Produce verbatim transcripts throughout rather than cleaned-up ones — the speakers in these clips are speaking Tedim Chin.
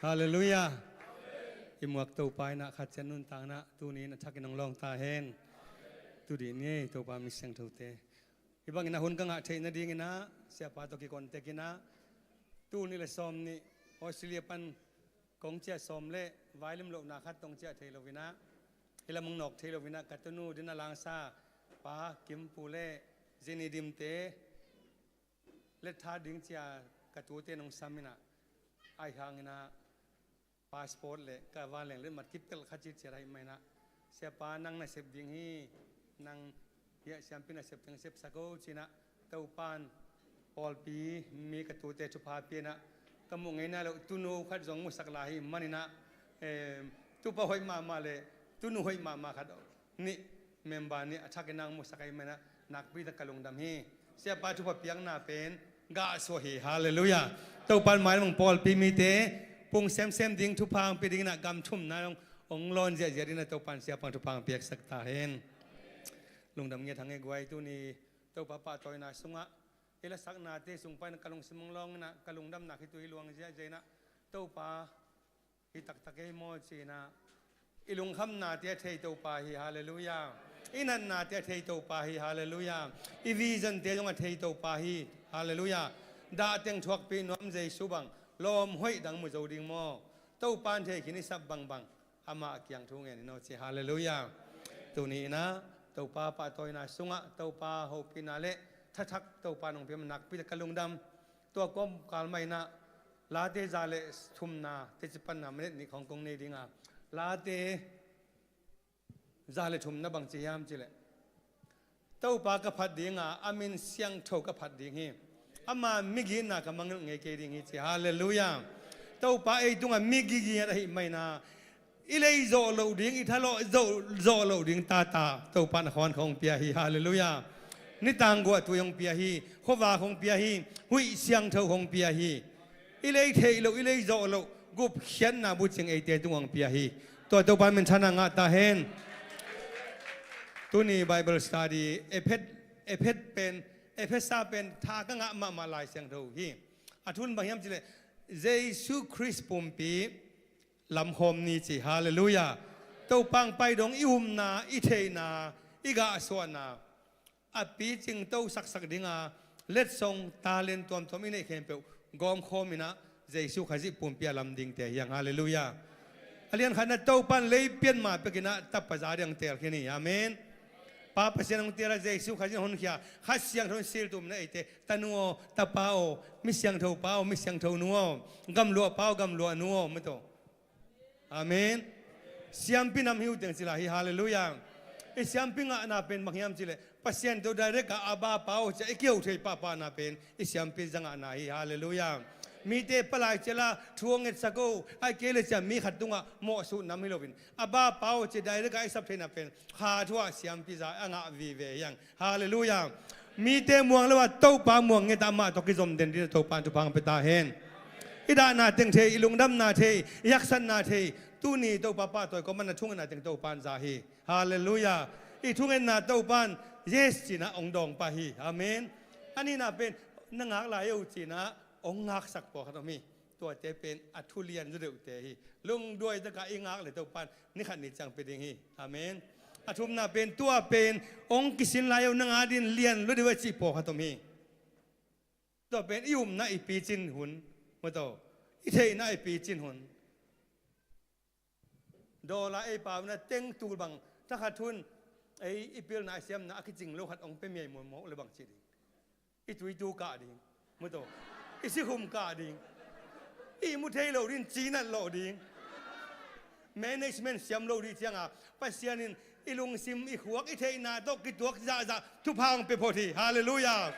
Halleluiah. I muak Topa in ah khat ciat nuntakna tuni in a thakin hong lawng ta hen. Tu dih ni ei, Topa mi siangthote. Hih bangin a hun ka ngah theih nadingin ah siapa tawh kikawn tekin ah tul nih le sawm nih Australia pan kong ciah sawm le vailim lohna khat tawh hong ciah thei lo in ah, hih lam hong nawk thei lo in ah ka tunu din a langsa Pa Kim Pu le Zini Dimte let tha ding ci-a ka tute nong sam in ah, ahi hangin ah passport le ka vanleng letmat kipelh kha citciat ahih manin ah, siapa nang na sep ding hi, nang hiah siampi na sep teng sepsak o ci-in ah, Topan pawlpi mi ka tute thupha pia in ah, ka muh ngei nai loh tunu khat zong musak lai ahih manin ah, em, tupa hoih mahmah le tunu hoih mahmah khat nih member nih a thakin nang musak ahih manin ah nakpi tak ka lungdam hi. Siapa thupha piakna pen gah suah hi. Halleluiah. Topan mailam pawlpi mite pung semsem ding thupha hong pia dingin ah gam thumna hong, hong lawn ziahziah dingin ah Topan siapa thupha hong piaksak ta hen. Lungdam ngiat hang e guai, tuni Topa pahtawina sungah i lasaknate sung panin ka lungsim hong lawngin ah ka lungdamna khitui luang ziahziah in ah Topa hi taktak ei maw ci-in ah, i lungkhamnate a thei Topa hi. Halleluiah. I natnate a thei Topa hi. Halleluiah. I visionte zong a thei Topa hi. Halleluiah. Dah teng thuakpih nuam Jesu bang lawm hoih dang mu zo ding maw? Topan thei khin i sap bangbang amah a kiang thu ngen in aw ci. Halleluiah. Tuni in ah Topa pahtawina sungah Topa hopihna le thathak Topa nong pia mah nakpi tak ka lungdam. Tua kawmkal mah in ah Late za le thumna teci panna minute nih khawng kong nei ding a, Late za le thumna bang ci hiam cih leh, Topa ka phat ding a, a min siangtho ka phat ding hi. Ama migitna ka mangngilh ngei kei ding hi ci. Halleluiah. Topa ei tungah migigit ahih manin ah, i lei zawh loh ding, i thalawh zawh, zawh loh ding tata Topa in a khuan khawng pia hi. Halleluiah. Nitang guahtui hong pia hi. Khuavak hong pia hi. Huih siangtho hong pia hi. I lei theih loh, i lei zawh loh gupkhiatna bucing eite tungah hong pia hi. Tua Topa in minthanna ngah ta hen. Tuni Bible study Ephet, Ephet pen, Ephesa pen tha ka ngah mahmah Lai Siangtho hi. A thu in bang hiam cih leh, Jesu Khrist pumpi lamkhawm ni ci. Halleluiah. Topa hong pai dong i upna, i theihna, i gahsuahna, a picing to saksak ding a, letsong talent tuamtuam i neih khempeuh gawmkhawm in ah, Jesu Khazih pumpi a lam dingte hi hang. Halleluiah. A lian khatna, Topa in lei pian ma pek in ah tapa za ding hong teel khin hi. Amen. Pa Pasian hong teel a, Jesu Khazih in honkhia, Kha Siangtho in siltum in ah eite, tanu aw, tapa aw, mi siangtho pa aw, mi siangtho nu aw, gamluah pa aw, gamluah nu aw, mah tawh. Amen. Siampi nam hi uh teng ci lai hi. Halleluiah. I siampi ngahna pen bang hiam cih leh, Pasian tawh direct a, Abba Pa aw ci-a i kiho thei pahpahna pen i siampi za ngahna hi. Halleluiah. Mite palai cial a thu hong ngetsak o, ahih kei leh ci-a mi khat tungah mawhsut nam hi loin, Abba Pa aw ci-a direct a i sap theihna pen kha thu-ah siampi za a ngah vive hi hang. Halleluiah. Mite muang lo a, Topa muang nget a, amah tawh kizom den dingin Topa in thupha hong pia ta hen. I dahna teng thei, i lungdamna thei, i haksatna thei, tuni Topa pahtawi kawm a na thungetna teng Topa in za hi. Halleluiah. I thungetna Topa in yes ci-in ah hong dawng pah hi. Amen. A nihna pen na ngak lai o ci-in ah hong ngaksak pawlkhat om hi. Tuate pen a thu lian zaw deuhte hi. Lungduai takin i ngak leh Topa in ni khat ni ciang pia ding hi. Amen. A thumna pen, tua pen hong kisin lai o, nang adingin lian lua deuh a cih pawlkhat om hi. Tua pen i upna i picin hun, mah tawh, i theihna i picin hun. Dollar ei pau in ah teng tul bang, thakhat hun ei i pilna a siamna a kicing lo khat hong pia miai mualmual leh bang ci ding? I tuitu kah ding, mah tawh, i sikhum kah ding, i mu thei lo ding, cinat lawh ding, management siam lo ding ciang a, Pasian in i lungsim, i khuak, i theihna tawh kituak zahzah thupha hong pia phot hi. Halleluiah.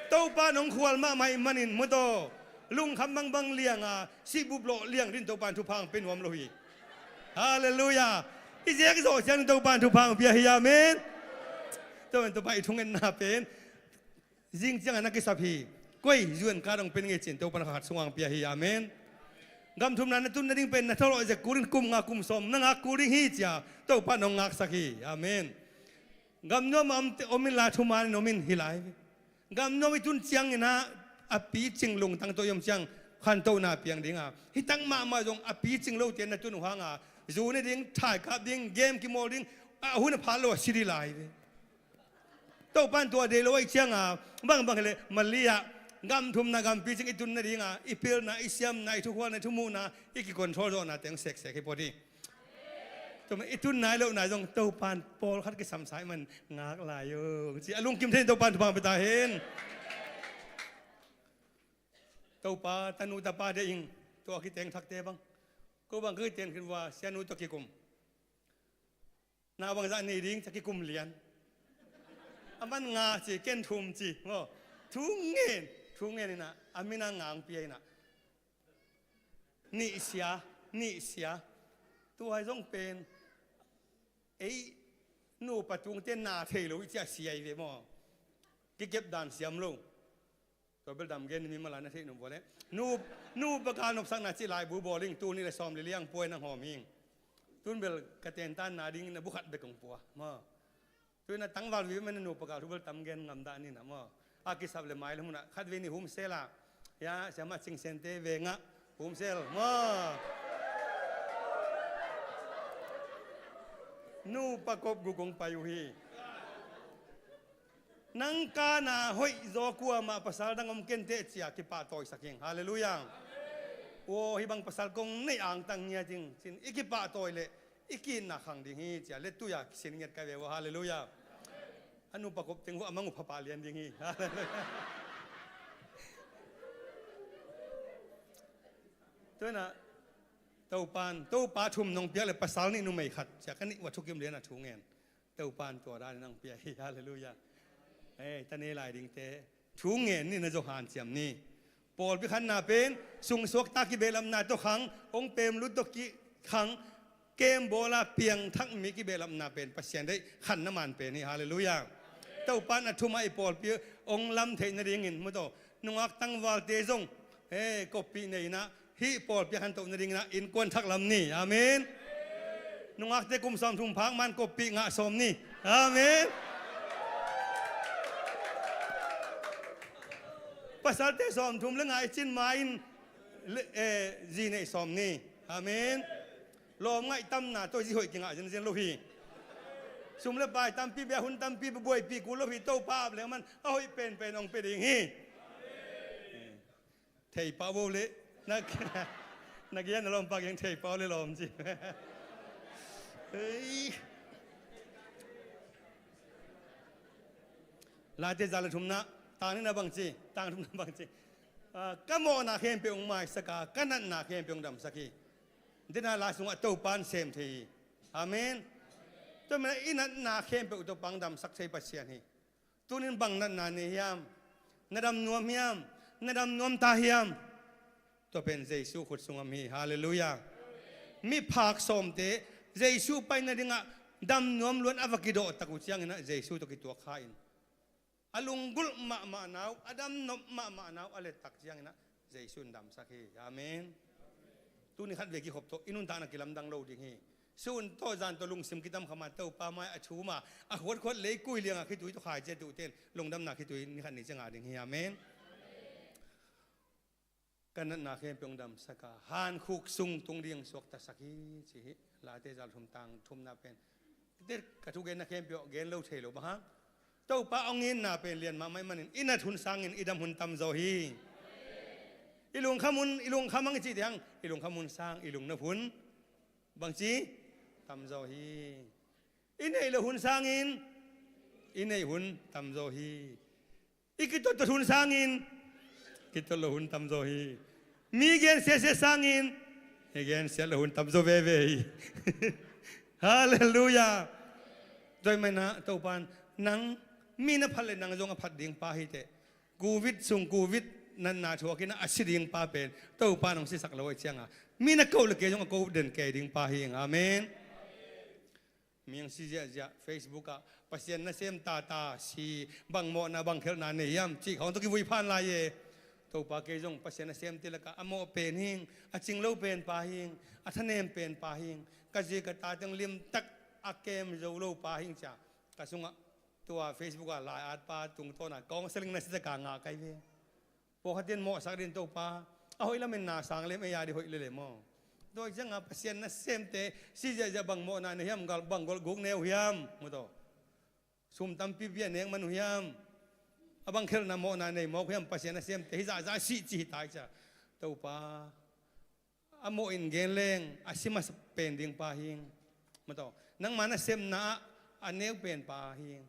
Topa in hong khual mahmah ahih manin, mah tawh, lungkham bangbang liang a, sihbup lawh liang dingin Topa in thupha hong pia nuam lo hi. Halleluiah. I zek zawh ciangin Topa in thupha hong pia hi. Amen. Tua pen Topa i thungetna pen zing ciangin na kisap hi. Koi, zuan ka dong pen ngei cin Topa in kha khat sungah hong pia hi. Amen. Gam thumna na tun nading pen na thalawh zek kul in, kum nga kum sawm na ngak kul ding hi ci-a Topa in hong ngaksak hi. Amen. Gam nuam a om, om inla thuman in om in hi lai. Gam nuam i tun ciangin ah a picing lungtang tawh i om ciang khantohna piang dinga, hi tak mahmah zong a picing lote na tun uh hanga, zu ne ding, thaikap ding, game kimawl ding, a hun a phat lo a si dih lai ve. Topa in tua deih lo ahih cianga, bangbang hileh Malaysia gam thumna gam picing i tun nadinga, i pilna, i siamna, i thukhualna, i thumuhna, i kicontrol zawhna teng seksek hi pawt hi. Tua mah i tun nai lohna zong Topa in pawlkhat kisam sa ahih man ngak lai uh ci a lungkim thei in Topa in thupha pia ta hen. Topa, tanu tapa deih ing, tua kiteng thakte bang. Ko bang ka kiten khin vua, sianu tawh kikum. Na bangzah nei ding, ca kikum lian. A man nga ci, ken thum ci maw. Thu ngen, thu ngen inah, a mina ngang pia inah. Nih sia, nih sia. Tua hi zong pen ei nupa tungte na thei lo i cia sia hi ve maw. Kikep dan siam lo. Tua bel dam gen ni, mi mala na theih nop vua leh. Nu, nupa kal nopsakna cih laibu bawl ing, tul nih le sawm le li ang puai nang hawm ing. Tun bel ka tentanna dingin a bu khat bek kong pua maw. Tuin a tangval vive man a nupa kal thu bel tam gen ngam dah ni na maw. A kisap le mai le munah khat vei ni humsel ah. Ya, siamah Cing Sente vengah humsel maw. Nupa kop gu kong pai uh hi. Nang kana hoih zaw kuamah pasal dang om kenteh cia kipahtawisak ing. Halleluiah. Aw, hih bang pasal kong neih angtang ngiat ing cin i kipahtawi leh i kiitna khang ding hi cia lettui-a kisin ngiat ka ve uh. Halleluiah. A nupa kop teng uh a mang uh phapah lian ding hi. Halleluiah. Tuinah Topan, Topa thum nong piak le pasal nih numei khat cia ka nih uh a thukim lianah thu ngen. Topan tua danin ang pia hi. Halleluiah. Ei, ta ne lai dingte thu ngen ni, na zo hanciam ni. Pawlpi khanna pen sungsuakta kibehlapna tawh khang, hong pemlut tawh kikhang, kembawla piangthak mi kibehlapna pen Pasian deih khanna man pen hi. Halleluiah. Topan a thumah i pawlpi hong lam theih nadingin mutaw nungak tangvalte zong, ei, koppih nei inah hih pawlpi a khantoh nadinginah innkuan thak lam ni. Amen. Nungakte kum sawmthum phak man koppih ngah sawm ni. Amen. Pasalte sawmthum le nga i cin ma-in le, eh, zi neih sawm ni. Amen. Lawm ngaih tamna tawh zi hoih kingah zenzen lo hi. Sum le pai tampi bia, hun tampi bia buaipih kul lo hi. Topa ap leng man a hoih penpen hong pia ding hi. Thei pah bo le na, na gian na lawm pah giang thei pah le lawm ci. Hei. Late za le thumna, tang nihna bang ci, tang thumna bang ci. Ah, ka mawhna khempeuh hong maisak a, ka natna khempeuh hong damsak hi. Dena la sungah Topan sem thei hi. Amen. Tua mena i natna khempeuh Topan damsak thei Pasian hi. Tunin bang natna nei hiam? Na dam nuam hiam? Na dam nuam ta hiam? Tua pen Jesu khut sungah om hi. Halleluiah. Miphak sawmte Jesu pai nadingah dam nuam luan a va kidawh tak uh cianginah Jesu tawh kituak kha in a lunggulh mahmahna uh, a damnop mahmahna uh a lettak cianginah Jesu in damsak hi. Amen. Tuni khat ve kikhop tawh i nuntakna kilamdang lo ding hi. Sun tawh zan tawh lungsim kitam khama Topa mai a thuma a khuatkhuat leikui lianga khitui tawh khaicia tuhten lungdamna khitui ni khat ni cianga ding hi. Amen. Ka natna khempeuh hong damsak a, hankhuk sung tung ding suaktasak hi ci hi. Late za le thum tang thumna pen ka thugenna khempeuh gen lo thei lo bang hang. Topa hong itna pen lian mahmah ahih manin i nat hun sangin i dam hun tamzaw hi. I lungkham hun, i lungkham hang i cih tiang i lungkham hun sang i lungnop hun bangci tamzaw hi. I neih loh hun sangin i neih hun tamzaw hi. I kitottot hun sangin kitot loh hun tamzaw hi. Mi gensiatsia sangin i gensiat loh hun tamzaw veve hi. Halleluiah. Tua ahih manin Topan nang mi na phat le nang zong a phat ding pa hi teh. Covid sung Covid natna thuakin a si ding pa pen Topan hong sisak lo ahih cianga mi na koh le kei zong a koh den kei ding pa hi ing. Amen. Mi hong si ziahziah Facebook ah Pasian nasem tata si bang mawhna bang khelhna nei hiam cih khawng tawh kivui phan lai e. Topa kei zong Pasian nasemte lakah a mawh pen hing, a cing lo pen pa hing, a thanem pen pa hing, ka zi ka ta teng limtak a kem zo lo pa hing cia ka sungah tua Facebook ah lai-at pa tungtawna kawng seling na sitak a ngah kai ve. Pawlkhat in mawhsak din Topa, A hoih lamin na sang lem ei a dih hoih lele maw? Tua ciangah Pasian nasemte si ziahziah bang mawhna nei hiam, gal bang golh guk ne uh hiam? Maw taw. Sum tampipi a nek man uh hiam? A bang khelhna mawhna nei mawk uh hiam? Pasian nasemte hi zahzah sih ci hi tai cia. Topa a mawh in gen leng a si masa pen ding pa hing. Maw taw. Nangma nasemna ah a neu pen pa hing.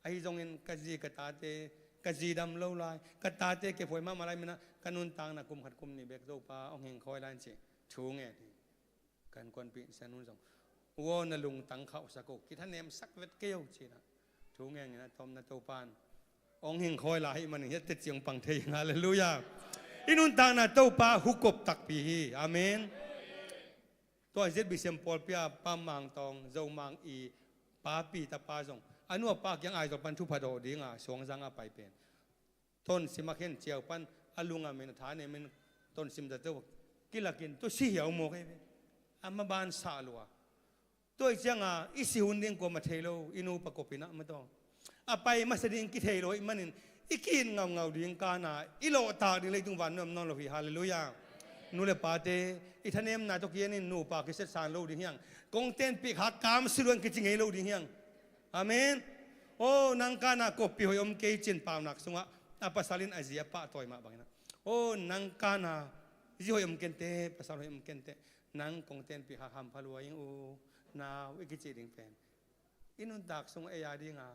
Ahi zongin ka zi ka tate, ka zi dam lo lai, ka tate kephuai mahmah lai minah ka nuntakna kum khat kum nih bek Topa hong hing khawi lai in ci thu ngen hi. Kan kuanpih sian nun zong, uaw, na lungtang khauhsak uh, kithanemsak vet kei uh cinah thu ngen inah tawmna Topan hong hing khawi lai hi manin hiatte ciang pang thei hing. Halleluiah. I nuntakna Topa hukop takpi hi. Amen. Tua Z B C M pawlpi a Pa Mang Tawng, Zo Mang i papi tapa zong a nu a pa kiang Aizawl pan thupha dawh dinga Suangzang a pai pen. Tonsim a khen ciau pan a lungam in a tha nemin Tonsim tate uh kilakin tua si hiau mawk ei ve. A maban sah lua. Tua i cianga i si hun ding kuama thei lo, i nupa kopinah maw taw. A pai masa ding kithei lo ahih manin i ki-it ngaungau ding kana i lawhtak ding leitung vannuai om nawn lo hi. Halleluiah. Nu le pate, i thanemna tawh kianin nupa kisetsan lo ding hiang. Kong tenpih kha kamsiluan kici ngei lo ding hiang. Amen. Aw, nang kana koppi hoih om kei cin paunak sungah a pasal in a zi a pahtawi mah banginah, aw, nang kana zi hoih om kente, pasal hoih om kente, nang kong tenpih kha hampha lua ing u, nau, i kici ding pen i nuntak sung ei a dinga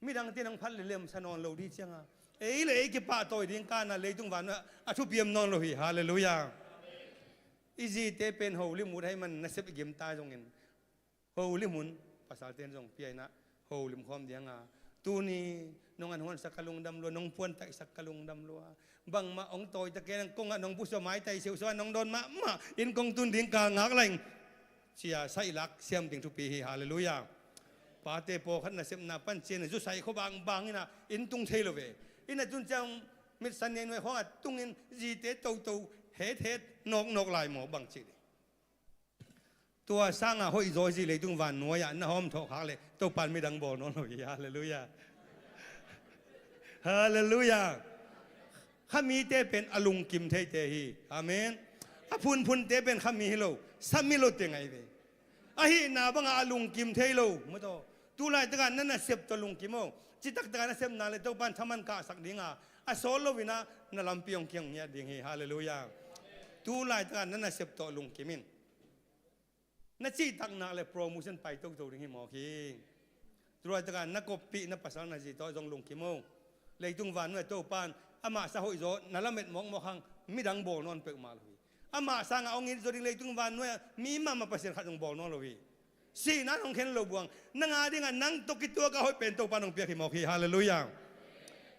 midangte nong phat le lemsa nawn lo dih cianga ei le ei kipahtawi ding kana leitung vanah a thupi om nawn lo hi. Halleluiah. I zite pen holim ut hei man nasep i gimta zongin holim hun pasalten zong piainah holim khawm dinga tuni nong an huansak ka lungdam lua, nong puantaihsak ka lungdam lua. Bangmah hong tawita kei nang kongah nong pusuah maitai seuhseuh a nong dawn mahmah in kong tun ding kal ngak laing cia sailak siam ding thupi hi. Halleluiah. Pate pawlkhat nasepna pan cian a zusai khua bangbang inah in tung thei lo ve. Inah tun ciang mitsan neinuai khawngah tungin zite toto hethet nawknawk lai maw bang cih ding. Tua sangah hoih zaw zi leitung vannuai-ah na hawm thawh khak leh Topan midang bawl nawn lo hi. Halleluiah. Halleluiah. Khamite pen a lungkim theite hi. Amen. A phunphunte pen khami hi lo, sami lo teng ahi ve. Ahihna bangah a lungkim thei lo maw taw. Tulaitakah na nasep tawh lungkim aw. Citaktakah nasepna le Topan thaman kahsak dinga a sawt loinah na lampi hong kiang ngiat ding hi. Halleluiah. Tulaitakah na nasep tawh lungkim in. Na cihtakna le promotion pai toto ding hi mawk hi. Tulaitaka na koppih na pasal na zi tawh zong lungkim o. Leitung vannuai Topan amah sa hoihzaw na lamet mawkmawk hang midang bawl nawn peuhmah lo hi. Amah sangah hong it zaw ding leitung vannuai-ah mi mahmah Pasian khat zong bawl nawn lo hi. Sihna hong khen lo buang nang a dingah nang tawh kituaka hoih pen Topan hong piak hi mawk hi. Halleluiah.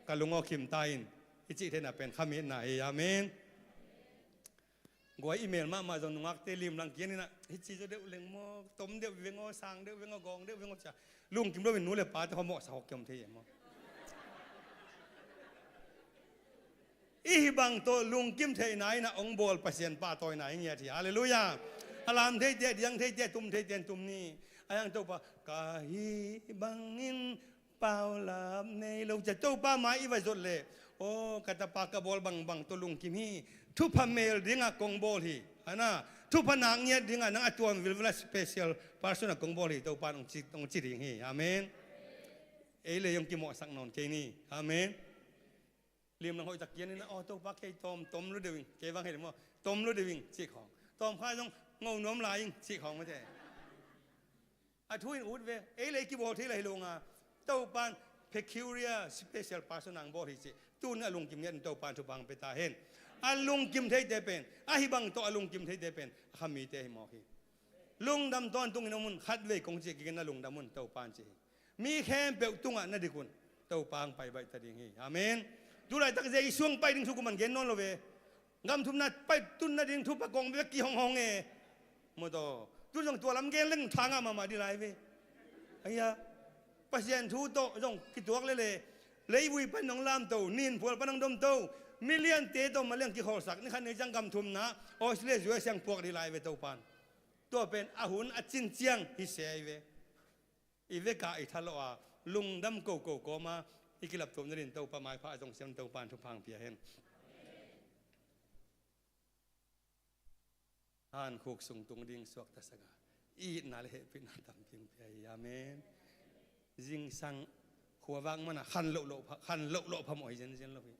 Ka lung aw khim ta in. I cih theihna pen khamitna hi. Amen. Guai i mel mahmah zong nungakte limlang kian inah hici zaw deuh leng maw, tom deuh veng aw, sang deuh veng aw, gawng deuh veng aw cia lungkim loin nu le pate khaw mawhsa hawk kiom thei e maw? I hih bang tawh lungkim theihna inah hong bawl Pasian pahtawina i ngiat hi. Halleluiah. A lam theite a diang theite a tum theite an tum ni. A hiang Topa ka hih bangin paulap nei lo cia Topa mai i va zot leh, aw ka tapa ka bawl bangbang tawh lungkim hi. Thupha mel dingah kong bawl hi. Ana thupha nak ngiat dingah nang a tuam vilvila special person ah kong bawl hi. Topa in hong ci, hong ci ding hi. Amen. Ei le hong kimawhsak nawn kei ni. Amen. Limlang hoihtak kian inah aw Topa kei tawm, tom lo deuh ing, kei bang hei le maw, tom lo deuh ing cih khawng. Tawm kha zong ngo nuam lai ing cih khawng mate. A thu in ut ve, ei le ei kibawl thei la hi lo nga. Topan peculiar special person ang bawl hi cih. Tun a lungkim ngiat in Topan thupha ang pia ta hen. A lungkim theite pen, a hih bang tawh a lungkim theite pen a khamite hi mawk hi. Lungdam tawntung in om un, khatvei kong cih kikin a lungdam un Topan ci hi. Mi khempeuh tungah na dik un Topa ang pai baih ta ding hi. Amen. Tulaitak Jesu ang pai ding thu kuman gen nawn lo ve. Gam thumna pai tun nading thupha kong bek kihonghong e. Maw taw. Tun zong tua lam gen leng thangah mahmah dih lai ve. Aia Pasian thu tawh zong kituak lele. Leivui pan nong lamto, ninphual pan nong domto, million te tawh maliang kikholsak, ni khat ni ciang gam thumna Australia U S ang puak dih lai ve Topan. Tua pen a hun a cin ciang hi se ahi ve. I veka i thalawh a lungdam koko kawma i kilaptuam nadin Topa maipha a zong siam Topan thupha ang pia hen. Hankhuk sung tung ding suakta saka i itna le hehpihna tampi hong pia hi. Amen. Zingsang khuavak mana khan loh loh pha, khan loh loh phamawh hi zenzen lo hi.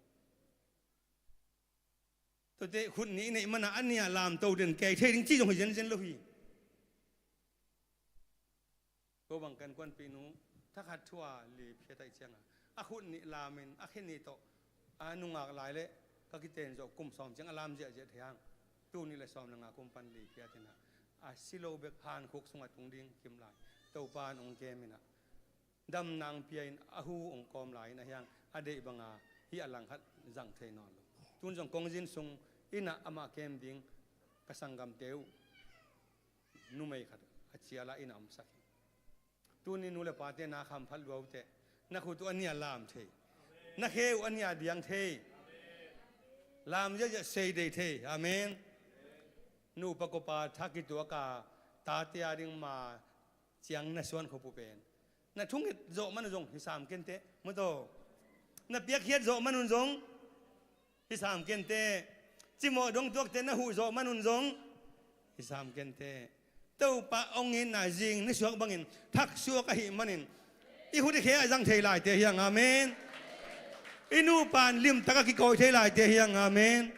Tuate khut nih i neih mana a nih a lamto den kei thei ding ci zong hi zenzen lo hi. Ko bang kan kuanpih nu thakhat thu a li phiat ahih cianga a khut nih lamin a khe nih tawh a nungak lai le ka kiten zawh kum sawm ciang a lam ziahziah thei hang. Tul nih le sawm le nga kum pan li phiat inah a si lo bek Hankhuk sungah tung ding kim lai Topa in hong kem inah damna hong pia in a hu hong kawm lai in a hiang a deih banga hih a langkhat zang thei nawn lo. Tun zong kongzin sung inah amah kem ding ka sanggamte uh numei khat a ciala inah omsak hi. Tuni nu le pate na kham phat luaute na khut uh a nih a lam thei, na khe uh a nih a diang thei, lam ziahziah sei dei thei. Amen. Nupa kopa thak kituaka tate a ding ma ciang na suan khuapu pen na thunget zawh man uh zong hi sam kente mawtaw. Na piakkhiat zawh man un zong hi sam kente. Cimawh dong tuakte na huh zawh man un zong hi sam kente. Topa hong itna zing ni suak bangin thak suak ahih manin i khut i khe a zang thei laite hiang. Amen. I nupan limtak a kikawi thei laite hiang. Amen.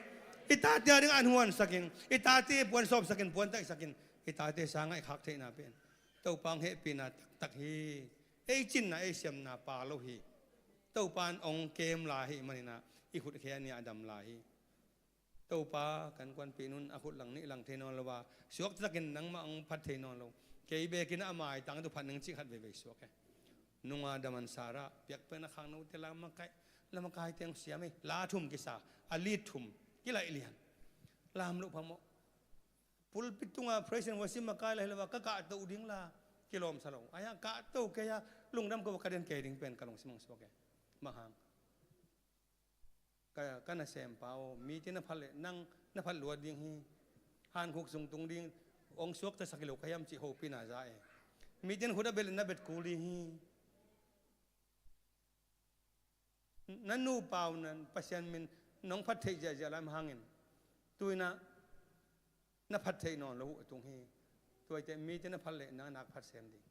I tate a ding an huansakin i tate puansawpsakin puantaihsakin i tate sangah i khak theihna pen Topa hong hehpihna taktak hi. Ei cinna ei siamna pa lo hi. Topa in hong kem lai ahih maninah i khut khe a nih a dam lai hi. Topa kan kuanpih nun a khut lang nih lang thei nawn lo a suaktakin nangmah hong phat thei nawn lo. Kei bekin a maitang tu phat ning cih khat veivei suak e. Nunga daman sara piakpiakna khang note la makai la makai teng siam e. La thum kisa a lit thum kilaih lian lam loh phamawh. Pulpit tunga praise and worship makai la hi lo a ka kahto ding la kilawmsa lo. Aia kahto kei a lungdam ko ka den kei ding pen ka lungsim hong suak e. Bang hang ka, ka nasempa aw, mite na phat le nang na phat luat ding hi. Hankhuk sung tung ding hong suaktasak hi lo ka hiam cih hopihna za e. Mite na khut a bet le na bet kul ding hi. Na nupa uh na Pasian min nong phat theih ziahziah lam hangin tuinah na phat theih nawn lo uh a tung hi. Tuaite mite na phat leh nang nak phat sem ding.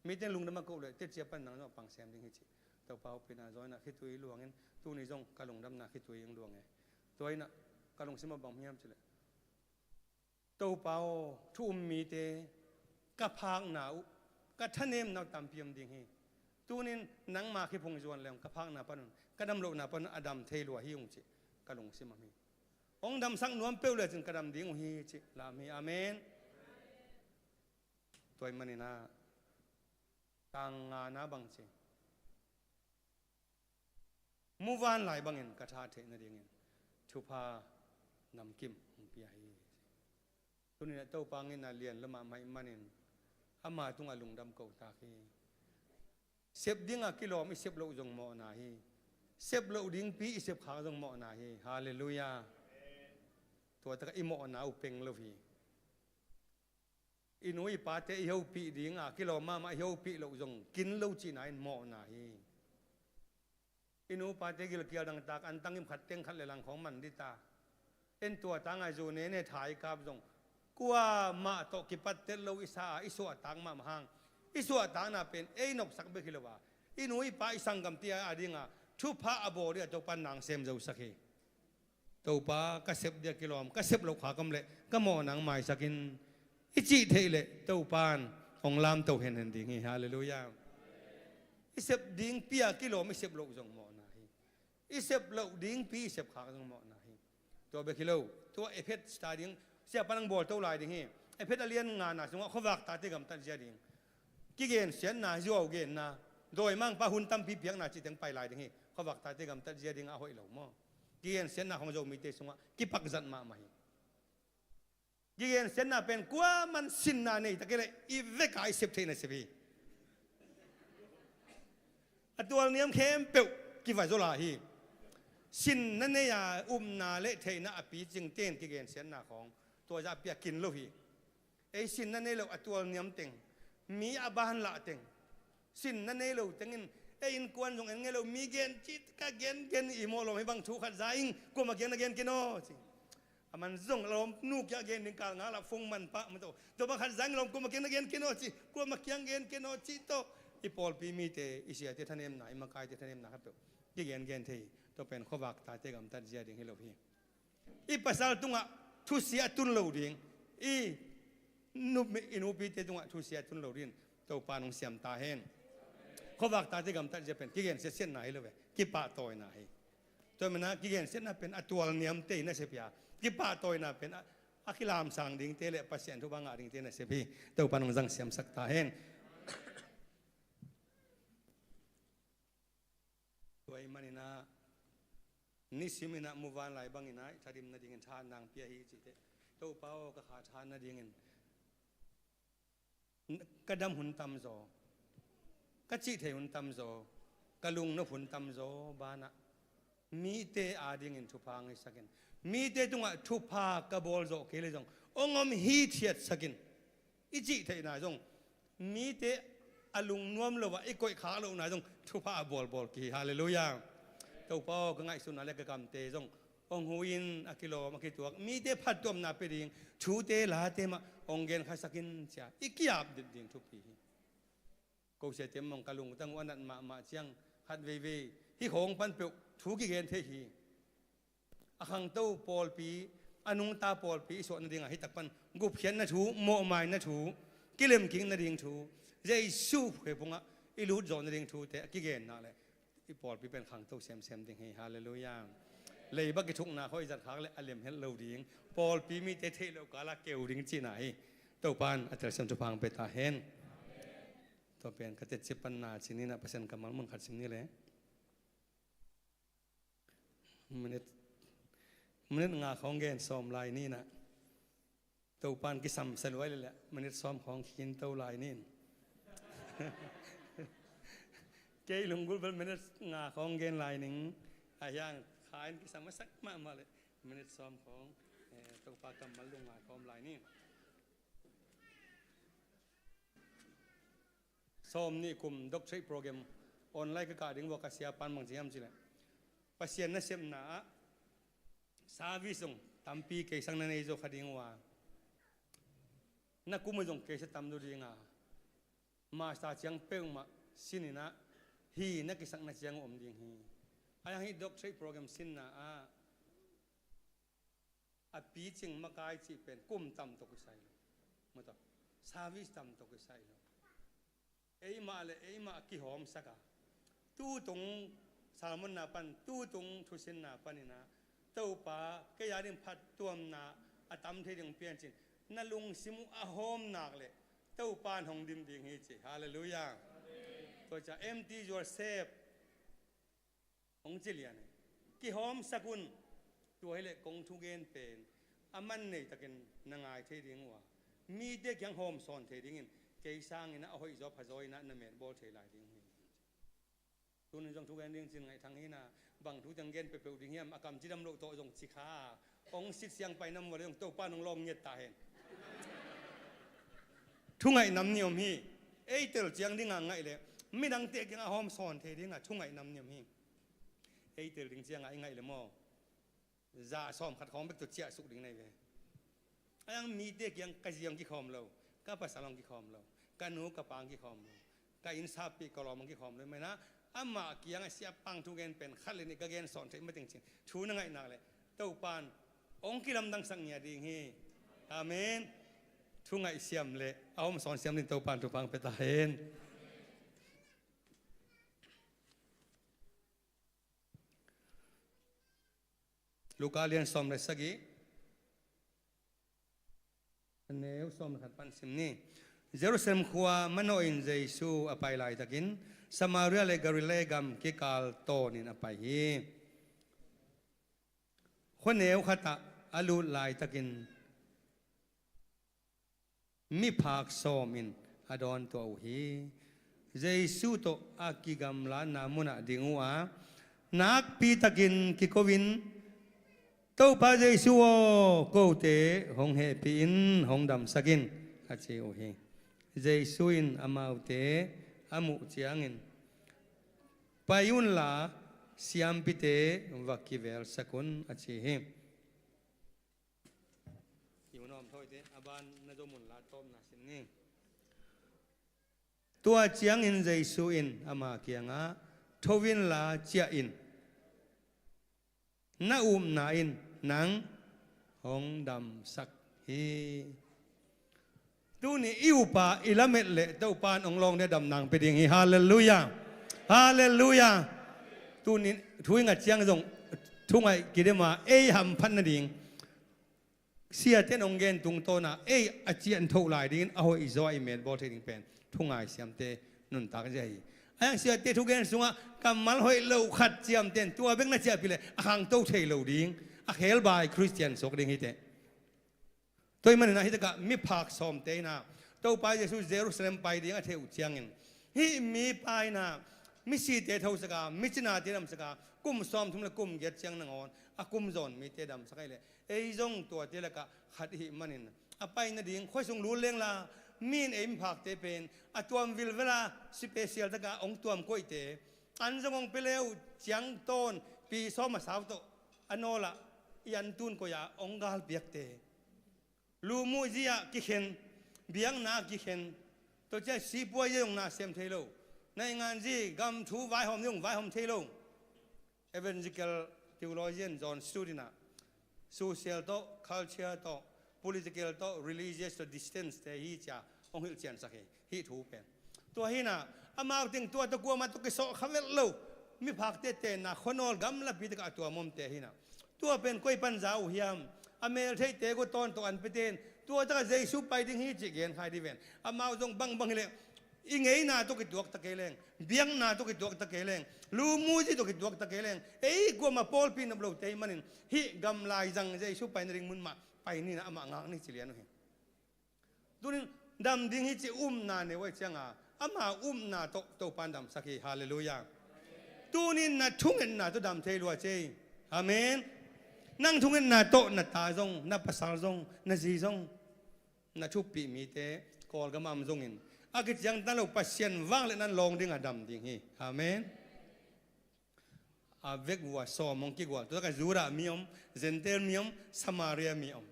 Mite lungdam a koh leh tetcia pan nang zong a pang sem ding hi ci. Topa hopihna zaw inah khitui luangin tuni zong ka lungdamna khitui in luang e. Tua inah ka lungsim a bang hiam cileh Topa aw, thu um mite ka phakna uh ka thanemna uh tampi om ding hi. Tunin nangma khiphung zuan leng ka phakna panun ka damlohna panun a dam thei lua hi ung cih ka lungsim a hi. Hong damsak nuam peuh lecin ka dam ding uh hi cih lam hi. Amen. Tua ih maninah tang ngana bang ci muvan lai bangin ka tha theih nadingin thupha namkim hong pia hi. Tuninah Topa ngina lian lamah maih manin ama tungah lungdam ko tak hi. Sep dinga kilawm i sep loh zong mawhna hi. Sep loh dingpi i sep khak zong mawhna hi. Halleluiah. Tua takah i mawhna uh peng lo hi. I nu i pate i hopih dinga kilawm mahmah i hopih loh zong kin lo cihna in mawhna hi. I nu pate gilkial dangtak an tangim khat teng khat le lang khawng man dita. En tua tanga zu nene tha i kap zong kuamah tawh kipattet lo i sa a i suahtak mahmah hang i suahtakna pen ei nopsak bek hi lo a i nu i pa i sanggamte a dinga thupha a bawl dih a Topa nang sem zosak hi. Topa ka sep dia kilawm ka sep loh kha kam leh ka mawh nang maisakin i cih theih leh Topa in hong lamto henhen ding hi. Halleluiah. I sep dingpi a kilawm i sep loh zong mawhna hi. I sep loh dingpi i sep khak zong mawhna hi. Tua bek hi lo tua Efesa ding siapa nang bawlto lai ding hi. Efesa a lian ngana sungah khuavak tate gamtat zia ding kigensiatna zuau genna dawimangpa hun tampi piakna cih teng pai lai ding hi. Khuavak tate gamtat zia dingah a hoih lo maw? Kigensiatna khong Zomite sungah kipakzat mahmah hi. Kigensiatna pen kuaman sinna nei takileh i veka i sep theihna sep hi. A tualniam khempeuh kiva zaw lai hi. Sinna nei a upna le theihna a picing ten kigensiatna khong tua zah pia kin lo hi. Ei sinna nei lo a tualniam teng mi a banlah teng sinna nei lo tengin ei innkuan zong en ngei lo mi gen cit ka gen gen i mawh lawm hi bang thu khat za ing kuama kiang na gen kin aw ci. A man zong lawm nu kiang gen ding kal nga la phone man pah mah tawh. Tua bang khat zang lawm kuamah kiang na gen kei naw ci, kuamah kiang gen kei naw ci tawh. I pawlpi mite, i siate thanemna, i makaite thanemna khat peuh kigen gen thei hi. Tua pen khuavak tate gamtat zia ding hi lo hi. I pasal tungah thusia tun lo ding, i nu, i nupite tungah thusia tun lo ding, Topa nong siam ta hen. Khuavak tate gamtat zia pen kigen siatna hi lo ve, kipahtawina hi. Tua manin a kigen siatna pen a tual niamte hi na sep hi a, kipahtawina pen a, a kilamsang dingte le Pasian thupha ngah dingte na sep hi. Topa nong zang siamsak ta hen. Tua ahih manin a, nisim in a muvanlai bangin a i thadim nadingin thahatna hong pia hi cih teh, Topa aw, ka kha thahat nadingin ka dam hun tamzaw, ka cih thei hun tamzaw, ka lungnop hun tamzaw banah mite adingin thupha hong hisak in, mite tungah thupha ka bawl zawh kei leh zong hong om hithiatsak in, i cih theihna zong, mite a lungnuam lo ah i koih khak lohna zong thupha a bawlbawl kihi. Halleluiah. Topa aw, ka ngaihsutna le ka kamte zong hong hu in, a kilawm a kituak mite phattuamna pia ding thute late mah hong genkhasak in ci a, i ki-ap dit ding thupi hi. Ko siate mah zong ka lungtang uh a nat mahmah ciang khat veivei hih khawng pan peuh thu kigen thei hi. A khangto pawlpi, a nungta pawlpi i suah nadingah hih tak pan gupkhiatna thu, mawhmaina thu, kilemkik nading thu, Jesu khuaphungah i lut zawh nading thute a kigen nak leh i pawlpi pen khangto semsem ding hi. Halleluiah. Leiba kithukna khawng i zat khak leh a lem het lo ding, pawlpi mite theih loh kal a keu ding cihna hi. Topa in a telsiam thupha hong pia ta hen. Tua pen ka tetcip panna ci ni in a, Pasian kammal mun khat sim ni le. Minute, minute nga khawng gen sawm lai ni in a. Topa in kisam sa luai leh leh minute sawm khawng khin to lai ni in. Kei lunggulh bel minute nga khawng gen lai ning. A hiang kha in kisam a sak mahmah leh minute sawm khawng, eh, Topa kammal lungngai khawm lai ni. Sawm nih kum doctorate program online ka kah ding uh a, ka siapa in bang ci hiam cih leh, Pasian nasepna ah service zong tampi kei sang na nei zaw kha ding uh a, na kum uh zong kei sa tam zaw ding a, master ciang peuhmah sin in a, hi na kisakna ciang uh om ding hi. A hiang hih doctorate program sinna ah a picing makai cih pen kum tam tawh kisai lo. Maw taw, service tam tawh kisai lo. Eimah le eimah kihawmsak a, tutung sermon-na pan, tutung thusinna panin a, Topa, kei ading phattuamna a tam thei ding pian cin, na lungsim uh a hawm nak leh Topa in hong dim ding hi ci. Halleluiah. Tua ciang empty yourself. Hong ci lian hi. Kihawmsak un. Tua hileh kong thugen pen a man nei takin na ngai thei ding uh a, mite kiang hawm sawn thei dingin kei sangin a hoih zaw pha zaw in a na metbawl thei lai ding hi. Tunin zong thugen ding cin ngaihthang hi in a, bang thu teng gen peuhpeuh ding hiam, a kam cidam loh tawh zong ci kha. Hong sit siang pai nam uh a leh zong Topa in hong lawng ngiat ta hen. Thu ngaih nam ni om hi. Ei tel ciang ding a ngaih leh midangte kiang a hawm sawn thei ding a thu ngaih nam ni om hi. Ei tel ding ciang a i ngaih leh maw, za sawm khat khawng bek tawh ciahsuk ding na hi ve. A hiang mite kiang ka zi hong kikhawm lo, ka pasal hong kikhawm lo, ka nu ka pa hong kikhawm lo, ka inn sappih ka lawm hong kikhawm lo. Maina amah kiang a siapa in thu gen pen khat le nih ka gen sawn theih mateng cin thu na ngaih nak leh Topa in hong kilamdangsak ngiat ding hi. Amen. Thu ngaih siam le a hawm sawn siam ding Topa in thupha hong pia ta hen. Luka lian sawm le sagih, a neu sawm le khat pan sim ni. Jerusalem khua manawhin Jesu a pai laitakin Samaria le Galilee gam kikal tawnin a pai hi. Khua neu khatah a lut laitakin miphak sawm in a dawntuah uh hi. Jesu tawh a kigamlatna munah ding uh a, nakpitakin kiko-in, "Topa Jesu aw, kote hong hehpih in, hong damsak in," a ci uh hi. Jesu in amaute a muh ciangin, "Pai unla, siampite va kivelsak un," a ci hi. Hi mun om thawite a ban na zo mun la tawpna sin ni. Tua ciangin Jesu in ama kiangah, "Tho inla ciah in, na upna in nang hong damsak hi." Tuni i upa i lamet leh Topa in hong lawng dia damna hong pia ding hi. Halleluiah. Halleluiah. Tuni thu i ngat ciang zong thu ngaih kidema ei hamphat nading siate in hong gen tungtawna ei a cian thoh lai dingin a hoih zaw a i metbawl thei ding pen thu ngai siamte nuntak zia hi. A hiang siate thugen sungah kammal hoih lo khat ciamten tua bek na ciahpih leh a khangto thei lo ding, a khelbai Khristian suak ding hi teh. Tua ahih manin ah hitakah miphak sawmte in ah Topa Jesu Jerusalem pai ding a theih uh ciangin, hih mipa in ah misite thosak a, micinate damsak a, kum sawmthum le kum giat ciang nangawn a kum zawn mite damsak ahih leh ei zong tuate lakah khat i hih manin a pai nading khuasung lut lengla, mi in ei miphakte pen a tuam vilvela special taka hong tuam koihte, an zong hong pia le uh ciangtawn pi sawm a sau tawh a nawlah i an tun koih ah hong galpiakte, lu muhzi ah kikhen, biakna ah kikhen, tua ciah sipuai zia zong na sem thei lo, nainganzi gam thu vaihawm zia zong vaihawm thei lo. Evangelical theologian John Stott in ah social tawh, culture tawh, political tawh, religious tawh distance te hi cia hong hilh ciansak hi, hih thu pen. Tua hi in ah amau teng tua tawh kuamah tawh kisawh kha vet lo, miphakte tenna khuanawl gamlapi takah a tuam omte hi in ah, tua pen koi pan za uh hiam? A meltheihte gua tawntung an piaten tua takah Jesu pai ding hi cih gen khai dih ven. Amau zong bangbang hileh i ngeina tawh kituakta kei leng, biakna tawh kituakta kei leng, lu muhzi tawh kituakta kei leng, ei kuamah pawlpi nop lote ahih manin hih gamlai zang Jesu pai nading mun mah pai ni in ah amah ngak ni ci lian uh hi. Tunin dam ding hi ci upna nei uh ahih cianga ama upna tawh Topa in damsak hi. Halleluiah. Tunin na thungetna tawh dam thei lua cei. Amen. Nang thungetna tawh na ta zong, na pasal zong, na zi zong, na thuppih mite Kawlgam ah om zongin a kiciangtan lo Pasian vangliatna in lawng ding a dam ding hi. Amen. A vekvua sawm hong kigual, tua takah Judah mi om, Gentile mi om, Samaria mi om.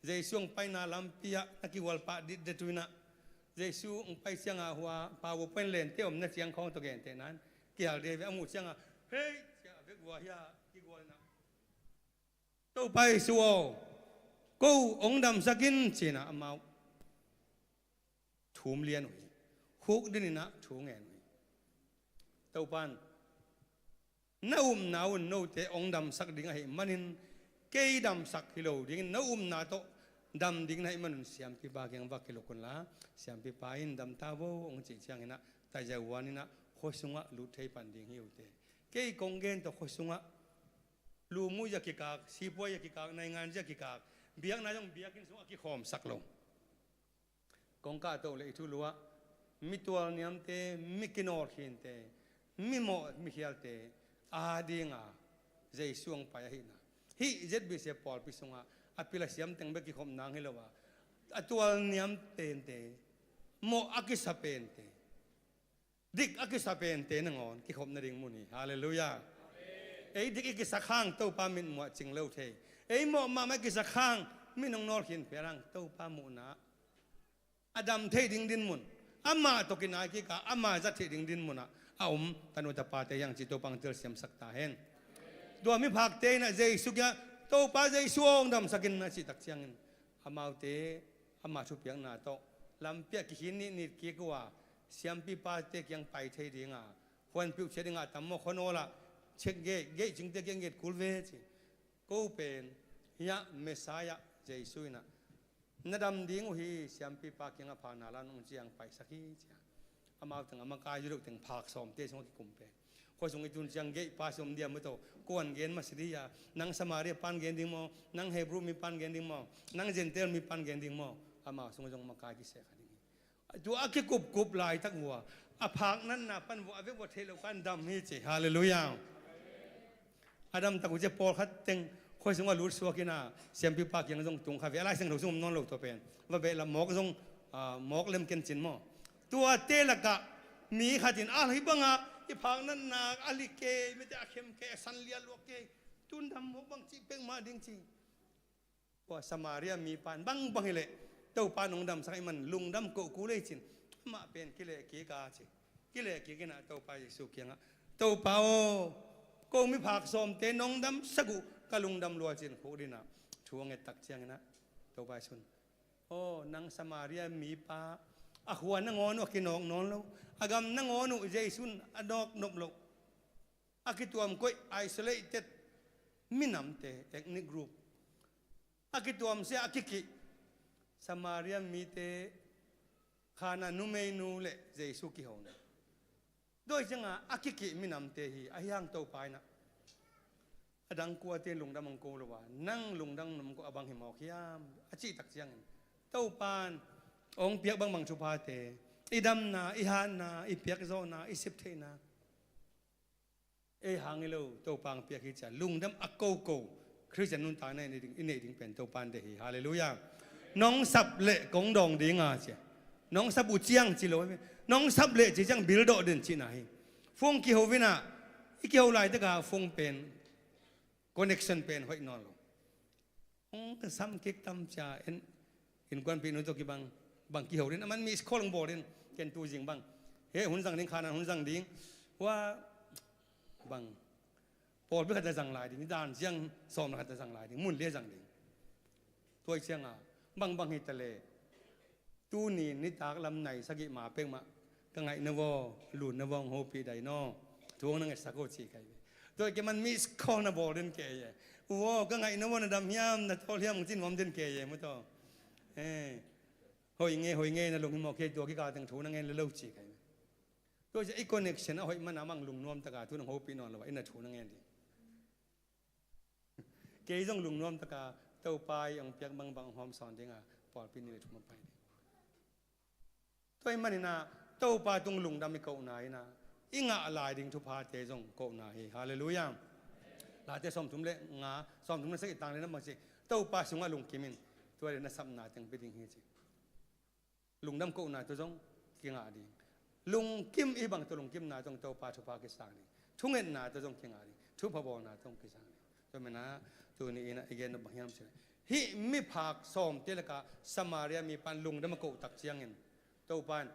Jesu hong paina lampi ah na kigual pah ditdet uh in ah, Jesu hong pai cianga hua PowerPoint lente omna ciang khawng tawh gentehna in kihal dih ve, a muh cianga, "Hei," cia a vekvua hi a kigual in ah, "Topa Jesu aw, ko hong damsak in," ci in ah amau thum lian uh hi. Khukdin in ah thu ngen uh hi. Topa in, "Na upna un note hong damsak ding ahih manin kei damsak hi lo dingin na upna tawh dam ding na hih manun siampipa kiang va kiluk unla, siampipa in, 'Dam ta vo,' hong cih ciangin ah taizah uan in ah khua sungah lut thei pan ding hi uh teh. Kei kong gen tawh khua sungah lu muhzi a kikak, sipuai a kikak, nainganzi a kikak, biakna zong biakinn sungah a kikhawmsak lo. Kong kahtoh leh i thulu ah mi tualniamte, mi kinawlkhinte, mi mawh mi khialte adinga Jesu hong pai ahihna, hih Z B C pawlpi sungah a pil a siam teng bek kikhop nang hi lo a, a tualniam pente, mawh a kisa pente, dik a kisa pente nangawn kikhop nading mun hi. Halleluiah. Ei dik i kisak hang Topa mitmuh ah cing lo thei. Ei mawh mahmah i kisak hang mi nong nawlkhin phial hang Topa muhna a dam thei ding dinmun, amah tawh kinai kik a ama zat theih ding dinmun ah a om tanu tapate hiang cih Topa hong telsiamsak ta hen. Tua miphakte in ah Jesu kiangah, "Topa Jesu aw, hong damsak in," a cih tak ciangin amaute ama thupiakna tawh lampi ah kikhin nihnit kik uh a, siampipate kiang pai thei dinga, huanpiuh ciat dinga tam maw, khuanawl ah check gate, gate cingte kiang nget kul ve ci. Ko pen hiah Messiah Jesu in ah, "Na dam ding uh hi, siampipa kiangah pha na la un," hong ciang paisak hi cia. Amau teng a makai zudok teng phak sawmte sungah kikum pen. Khua sung i tun ciang gate pass om dia maw, to kuan gen masa dia, nang Samaria pan gen ding maw, nang Hebrew mi pan gen ding maw, nang Gentile mi pan gen ding maw, amau sungah zong makai kiseh kha ding hi. Tua a kikupkup laitak vua, a phak natna pan vua a vek vua theih lo kan dam hi ci. Halleluiah. A damtak uh cia pawlkhat teng khua sungah lut suak in ah siampipa kiang zong tung kha ve. A Lai Siangtho sung om nawn lo tua pen. Va beh la mawk zong, ah, mawk lem ken cin maw. Tuate lakah mi khat in, "A, hih bangah i phak natna a li kei, mite a khem kei, a san liat luak kei, tun dam mawk bang cih pek mah ding," ci. Samaria mipa in bangbang hileh Topa in hong damsak ahih man lungdam kohkul ei cin, amah pen kileh kik a ci. Kileh kik inah Topa Jesu kiangah, Topa aw, ko miphak sawmte nong damsak uh ka lungdam lua cin khukdinah thu a ngettak cianginah Topa Jesu in, aw, nang Samaria mipa, a khua nangawn uh a kinawk nawn lo, a gam nangawn uh Jesu in a nawk nop loh, a kituam koih, isolated minamte, ethnic group, a kituamsia a kikih Samaria mite, Khanaan numeinu le Jesu kihona. Tua hi cianga a kikih minamte hi, ahi hang Topa inah a dang kuate in lungdam hong ko lo a, nang lungdam hong ko a bang hi mawk hiam a cihtak ciangin, Topa in hong piak bangbang thuphate, i damna, i hatna, i piakzawhna, i sep theihna, ei hang hi lo, Topa hong piak hi cia lungdam a koko Khristian nuntakna i neih ding, i neih ding pen Topa in deih hi. Halleluiah. Nong sap leh kong dawng dinga cia, nong sap uh ciang ci lo, nong sap leh ci ciang bil dawh den cihna hi. Phone kiho inah, i kiho laitaka phone pen, connection pen hoih nawn lo. Hong ka sam kik tam cia, en, innkuanpihnu tawh kibang, bang kiho din, aman miss call hong bawl din, ken tu zing bang, he hun zang ding, Khanaan hun zang ding, hua bang, pawlpi khat a zang lai ding, dan ciang sawm khat a zang lai ding, mun lia zang ding. Tua hi cianga bangbang hi ta leh, tuni nitak lam nai sagih ma pek mah, ka ngaihna vaw, lunna vaw hong hopih dai naw, thu hong na ngetsak uh ci kai ve. Tua hi kei man miss call na bawl den kei e. Uaw, ka ngaihna vaw na dam hiam, na tawl hiam hong ci nuam den kei e, mu taw. Eh, hoih nge, hoih nge, na lung hi mawk kei, tua kikal teng thu na ngen le lo ci kai ve. Tua hi cia i connection a hoih mana mang lungnuam taka thu nang hopih nawn lo a, i na thu na ngen ding. Kei zong lungnuam taka Topa i hong piak bangbang hong hawm sawn dinga pawlpi ni le thum a pai ding. Tua hi maninah Topa tung lungdam i kohna inah i ngah lai ding thuphate zong kohna hi. Halleluiah. Late sawmthum le nga, sawmthum le sagih tang le na bang ci, Topa sungah lungkim in, tua le na sapna teng pia ding hi ci. Lungdam kohna tawh zong kingah ding. Lungkim i bang tawh lungkimna tawh zong Topa thupha kisang ding. Thungetna tawh zong kingah ding. Thupha bawlna tawh zong kisang ding. Tua menah tuni inah i gen nop bang hiam cih leh, hih miphak sawmte lakah Samaria mipa in lungdam a kohtak ciangin Topa in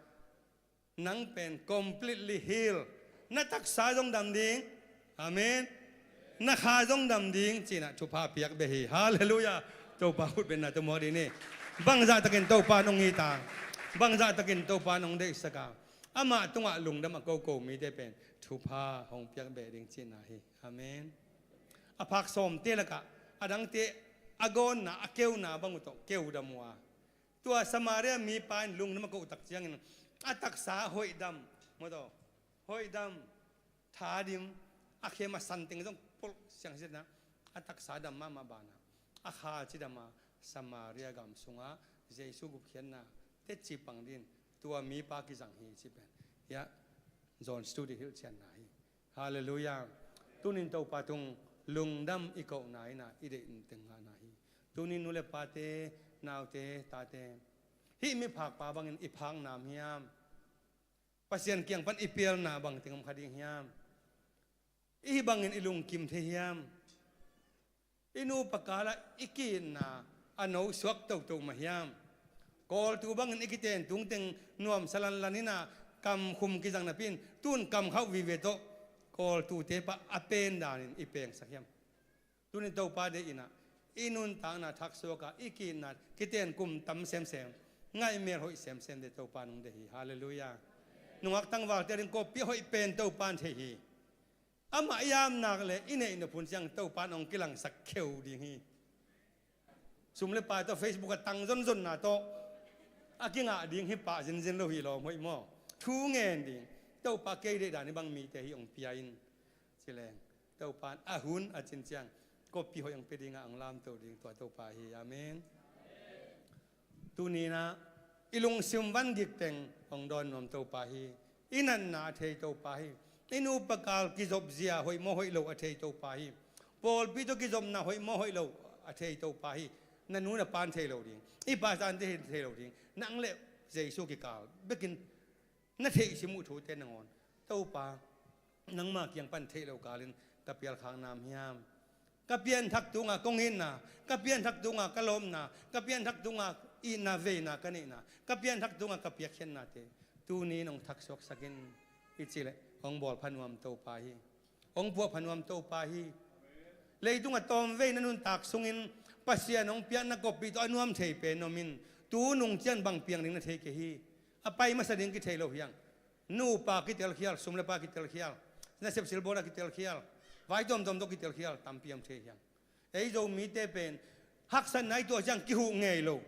nang pen completely heal, na taksa zong dam ding. Amen. Na kha zong dam ding cinah thupha piak beh hi. Halleluiah. Topa khutbetna tawh muak dih ni. Bangzahtakin Topa nong it a, bangzahtakin Topa nong deihsak a, amah tungah lungdam a koko mite pen thupha hong piak beh ding cihna hi. Amen. A phak sawmte lakah a dangte a gawnna, a keuna bang uh tawh keudam uh a, tua Samaria mipa in lungdam a kohtak ciangin a taksa hoihdam, mawtaw, hoihdam, thadim, a khem a santeng zong polh siangsiatna, a taksa dam mahmah banah a kha cidam a, Samaria gam sungah Jesu gupkhiatna tetci pang din tua mipa kizang hi ci pen, hiah John Stott hilhcianna hi. Halleluiah. Tunin Topa tung lungdam i kohna inah i deih teng ngahna hi. Tunin nu le pate, naute, tate, hih miphakpa bangin i phakna hiam? Pasian kiang pan i pialna bangteng om kha ding hiam? I hih bangin i lungkim thei hiam? I nupa kalah i ki-itna a no suak toto mah hiam? Kawltu bangin i kiten tungteng nuamsa lanlan inah kamkhum kizang napi in tun kamkhauh vive tawh Kawltute pah a pen danin i pengsak hiam? Tunin Topa deih inah i nuntakna thaksuak a i ki-itna kiten kum tam semsem, ngaihmel hoih semsem de Topa nong deih hi. Halleluiah. Nungak tangvalte ading kawppih a hoih pen Topa in thei hi. Amah i amnak le i neih nop hun ciang Topa in hong kilangsak kheu ding hi. Sum le pai tawh Facebook a tang zonzonna tawh a kingah ding hi pah zinzin lo hi lawm hoih maw? Thu ngen ding. Topa kei deih dan hi bang mite hi hong pia in ci leng, Topa in a hun a cin ciang kawppih hoih hong pia dingah hong lamto ding tua Topa hi. Amen. Tuninah i lungsim van gikteng hong dawn nuam Topa hi. I natna a thei Topa hi. I nupa kal kizopzia hoih maw hoih lo a thei Topa hi. Pawlpi tawh kizopna hoih maw hoih lo a thei Topa hi. Na nu na pa in thei lo ding, i pastor in thei lo ding, nang le Jesu kikal bekin na theihsim uh thute nangawn Topa nangma kiang pan theih lo kalin ka pialkhak nam hiam? Ka pianthak tungah kong itna, ka pianthak tungah ka lawpna, ka pianthak tungah itna veina ka neihna, ka pianthak tungah ka piakkhiatnate tuni in hong thaksuaksak in, i cih leh hong bawl pha nuam Topa hi. Hong puah pha nuam Topa hi. Leitung a tawmvei na nuntak sungin Pasian hong piakna koppih tawh a nuam thei pen om in, tu nung ciang bang piang ding na thei kei hi. A pai masa ding kithei lo hi hang. Nupa kitelkhial, sum le pai kitelkhial, nasep silbawl a kitelkhial, vai tuamtuam tawh kitelkhial tampi om thei hi hang. Ei Zomite pen haksatna i tuah ciang kihuh ngei lo.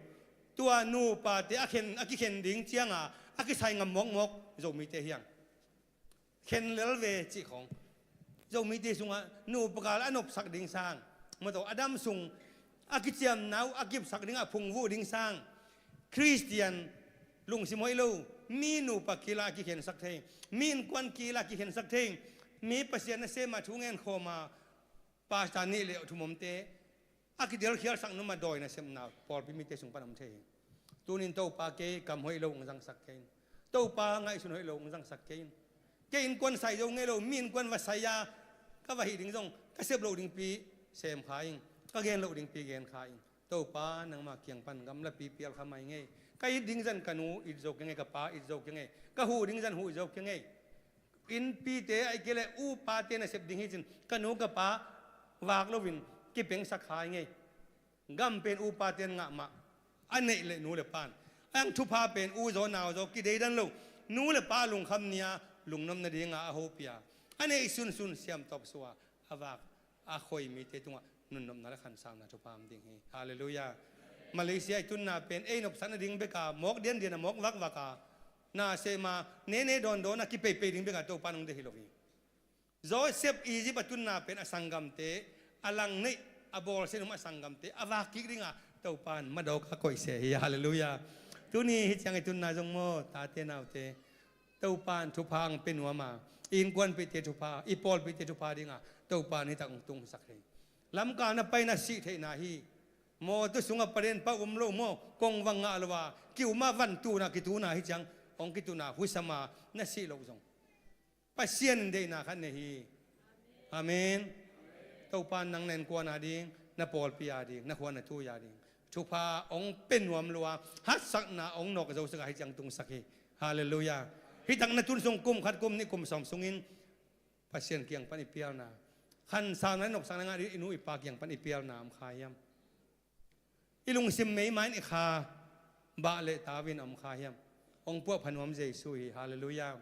Tua nupate a khen, a kikhen ding cianga a kisai ngam mawkmawk Zomite hi hang. Khen lel ve cih khawng. Zomite sungah nupa gal a nopsak ding sang, maw, a dam sung a kiciamna uh a kipsak ding, a phungvuh ding sang, Khristian lungsim hoih lo, mi nupa kila a kikhensak thei, mi innkuan kila a kikhensak thei, mi Pasian nasem a thu ngen khawm a pastor nih le thumomte a kitelkhialsak nung mah dawi nasepna pawlpi mite sung pan om thei hi. Tunin Topa, kei kam hoih lo hong zangsak kei in. Topa, ngaihsun hoih lo hong zangsak kei in. Kei innkuan sai zo ngei lo, mi innkuan va sai a ka va hih ding zong ka sep loh dingpi sem kha ing, ka gen loh dingpi gen kha ing. Topa, nangmah kiang pan gamlapi pial kha mai ing ei. Ka it ding zan ka nu it zo kei ing ei, ka pa it zo kei ing ei, ka huh ding zan huh zo kei ing ei. Innpite ahih kei leh upate nasep ding hi cin ka nu ka pa vak loin kipengsak kha ing ei. Gam pen upate in ngah mah, a neih leh nu le pa in. A hang thupha pen u zaw nau zaw kideidan lo, nu le pa lungkham ni-a lungnopna dinga a hopih a, a neih sunsun siamtawp suah a vak a khoi mite tungah nunnopna le khansauna thupha om ding hi. Halleluiah. Malaysia i tunna pen ei nopsakna ding beka mawk diandian a mawk vakvak a, na sehma nene dawndawn a kipeipei ding beka Topa in hong deih hi lo hi. Joseph Egypt a tunna pen a sanggamte a langneih a bawlsia in um a sanggamte a vak kik dinga Topa in madawk a koihse hi. Halleluiah. Tuni hih ciang i tunna zong maw, tate naute, Topa in thupha hong pia nuam a, i innkuanpihte thupha, i pawlpihte thupha dinga Topa in hih tak hong tungsak hi. Lamkal na pai na sih theihna hi. Mawtaw sungah palen pah um lo maw, kong vang ngah lo a ki-um a van tuna kituna hih ciang hong kituna husam a na sih loh zong Pasian in deihna khat nei hi. Amen. Topa in nang na innkuan a ding, na pawlpi a ding, na khua na tui a ding thupha hong pia nuam lua, haksatna hong nawk zosak a hih ciang tungsak hi. Halleluiah. Hih tak na tun sung kum khat, kum nih, kum sawm sungin Pasian kiang pan i pialna, khansauna le nopsakna ngah ding i nu i pa kiang pan i pialna om kha hiam? I lungsim meima in i kha bah le tau in om kha hiam? Hong puah pha nuam Jesu hi. Halleluiah.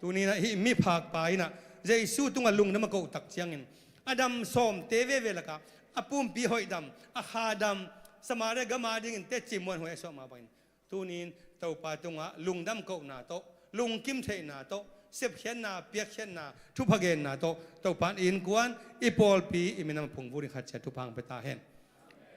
Tuni in ah hih miphakpa in ah Jesu tungah lungdam a koh tak ciangin a dam sawmte veve lakah a pumpi hoihdam, a kha dam, Samaria gam a dingin teci muanhuai a suah mah bangin tuni in Topa tungah lungdam kohna tawh, lungkim theihna tawh, sepkhiatna, piakkhiatna, thupha genna tawh Topa in i innkuan, i pawlpi, i minam a phungvuh ding khat ciat thupha hong pia ta hen.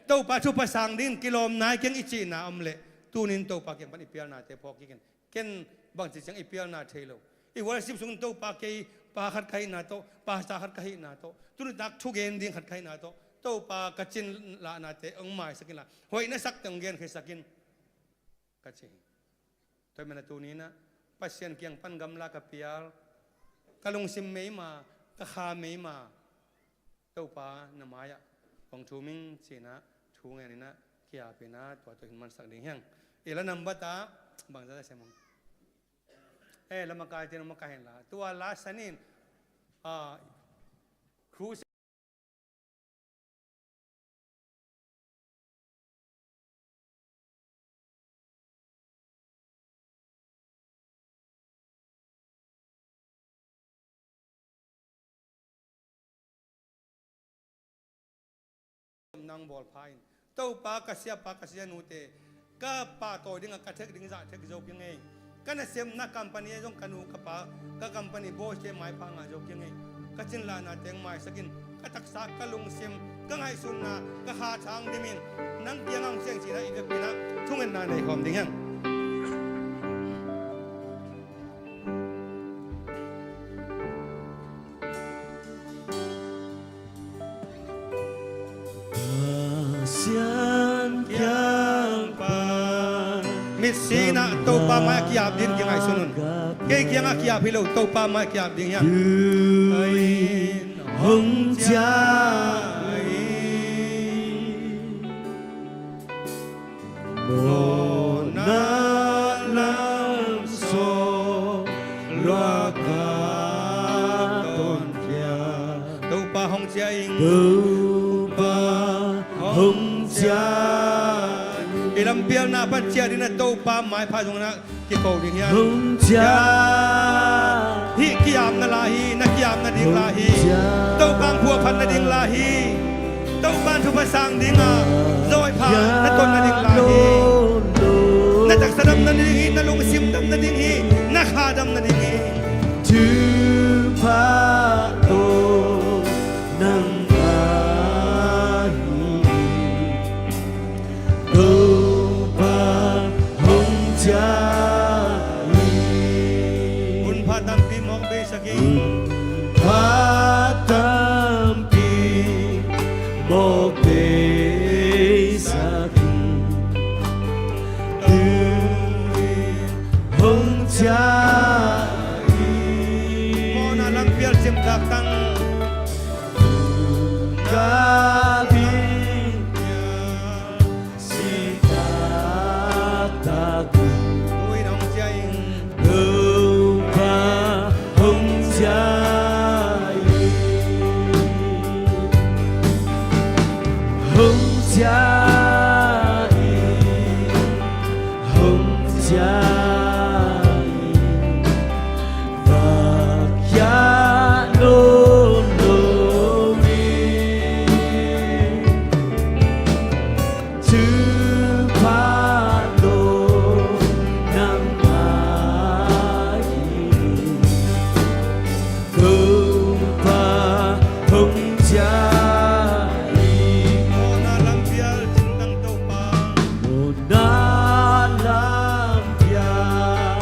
Topa thupha sang dingin kilawm nai keng i cihna om leh tuni in Topa kiang pan i pialnate phawk kik in. Ken bangci ciang i pialna thei lo. I worship sungin Topa kei pa khat ka hihna tawh, pastor khat ka hihna tawh, tunitak thugen ding khat ka hihna tawh Topa ka cin lahnate hong maisak inla, hoih na sakte hong genkhia sak in, ka ci hi. Tua ahih manin tuni in ah Pasian kiang pan gamla ka pial, ka lungsim meima, ka kha meima Topa na mai-ah hong thum ing ci-in ah thu ngen in ah ki-ap in ah tua tawh hin mansak ding hi hang. I la nambat ah bangzah a sem hang. Eh, la makaite na makaih hen la, tua la san in, ah, crusade nang bawl pha in, Topa ka siapa ka sianute, ka pahtawi dingah ka thek ding zah thek zo keng ei. Ka nasepna company ah zong ka nu ka pa, ka company bawite maipha ngah zo keng ei. Ka cin lahnate hong maisak in, ka taksa ka lungsim, ka ngaihsutna, ka kha tha hong dim in, nang kiangah hong ciah in ci-in ah i vekpi in ah thungetna nei khawm ding hi hang. Pasian kiang pan mitsi in ah Topa mai-ah ki-ap dingin kingaihsun un. Kei kiangah ki-ap hi lo, Topa mai-ah ki-ap ding hi hang. Hong ciah Mawhna lam sawm lua ka tonkhia. Topa hong ciah ing. Topa hong ciah ing. I lampialna pan ciah ding a, Topa maipha zong na kiko ding hiam? Hong ciah. Hih kiamna lai hi, na kiamna ding lai hi. Hong ciah. Topa phuahphatna ding lai hi. Topa thupha sang ding a, zawhpha na tonna ding lai hi. Na taksa damna ding hi, na lungsim damna ding hi, na kha damna ding hi. Thupha tawh nang a hi. Topa hong ciah ing. Hunpha tampi mawk beisak ing. Hunpha tampi mawk beisak ing. Tuni hong ciah ing. Mawhna lampial cimtak tang. Ka bing. Si taktak. Topa hong ciah ing. Topa hong ciah ing. Hong ciah ing. Hong ciah ing. Vak khia nawn lo ing. Thupha tawh nang a hi. Topa hong ciah ing. Mawhna lampial cimtak Topa. Mawhna lampial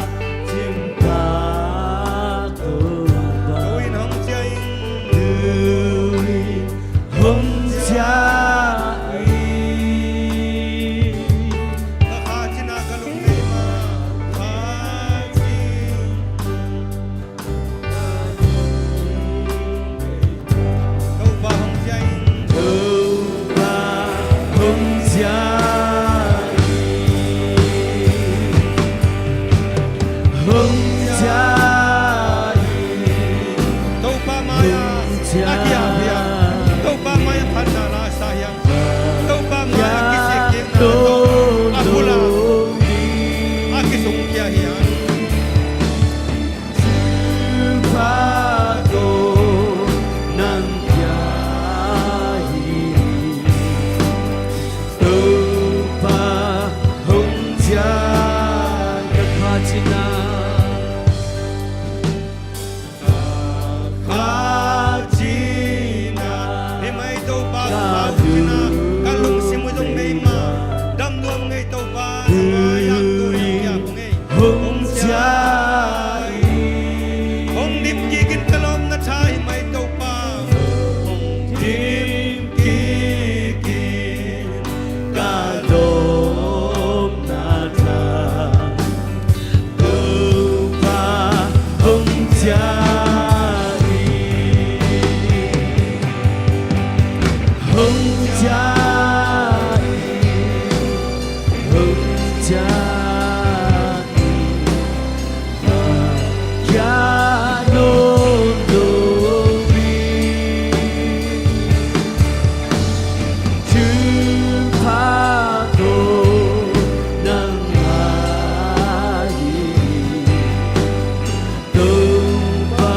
cimtak Topa. Tuni hong ciah ing. Tuni hong ciah ing. Ka kha cina ka lungdam a, kha cin. Topa hong ciah ing. Topa hong ciah ing. Hong ciah ing. Topa mai-ah a kiap hiam? Topa mai-ah phatna la sa hiam? Topa mai-ah kisik kikna tawh a bul ah a kisung khia hiam? Thupha tawh nang ciah ing. Topa hong ciah ing. Ka kha cina. Ka kha cina. Hih mai Topa ka kha cina. Ka lungsim uh zong mei mah dam nuam ngei Topa. Ka mai-ah tu ring kia pung ei. Hong ciah ing. Hong dim kik in ka lawpna tha hih mai Topa. Hong dim kik in ka lawpna tha. Topa hong ciah ing. Hong ciah ing. Hong ciah ing. Khia nawn lo ing. Thupha tawh nang a hi. Topa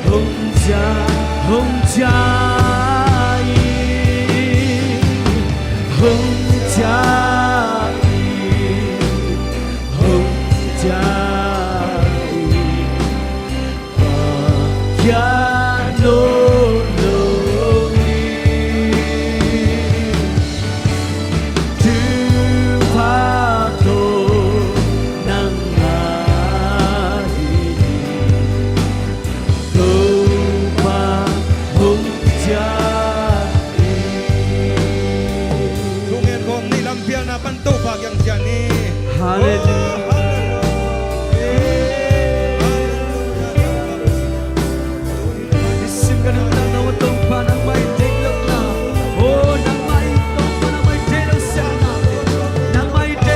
hong ciah, hong ciah ing. Hong ciah ing. Hong ciah ing. Khia nawn lo ing. Thupha tawh nang a hi. Topa hong ciah ing. Thungen khawm ni, lampialna pan Topa kiang ciah ni. Halleluiah. Oh, halleluiah. Halleluiah. Nisim ka nuntakna uh Topa nangmah in deih lohna. Oh, nangmah in Topa nangmah in deih lo siamna. Nangmah in deih